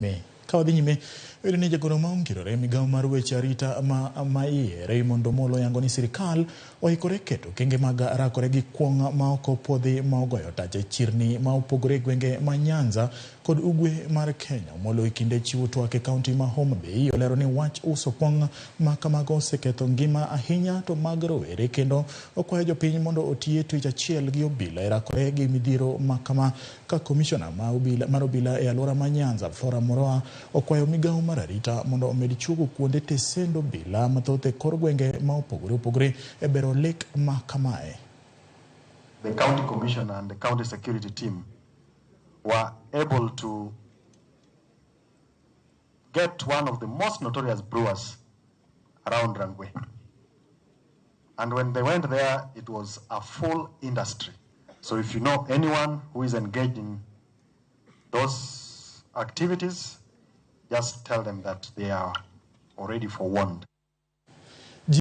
Ka wadhi nyime, wayudo ni jagoro ma ongirore e migawo mar weche arita ma iye Raymond Omolo oyango ni sirikal oikore keto okenge mag rakore gi kuong' ma ok opuodhi ma ogoyo tach e chirni ma opogore e gwenge ma Nyanza kod Ugwe mar Kenya. Omolo e kinde chiwo twak e kaunti ma Homa Bay olero ni wach uso pong' ma kamago oseketho ngima ahinya to mag rowere kendo okwayo jopiny mondo oti e twech achiel gi obila e rakore gi midhiero ma kama. Ka komishona mar obila e alwora ma Nyanza, Flora Moroa, okwayo migawo mar arita mondo omed chuogo kuonde tesend obila mathoth e kor gwenge ma opogore opogore e bero lek ma kamae. The county commissioner and the county security team were able to get one of the most notorious brewers around Rangwe. And when they went there, it was a full industry. So if you know anyone who is engaged in those activities, just tell them that they are already forewarned.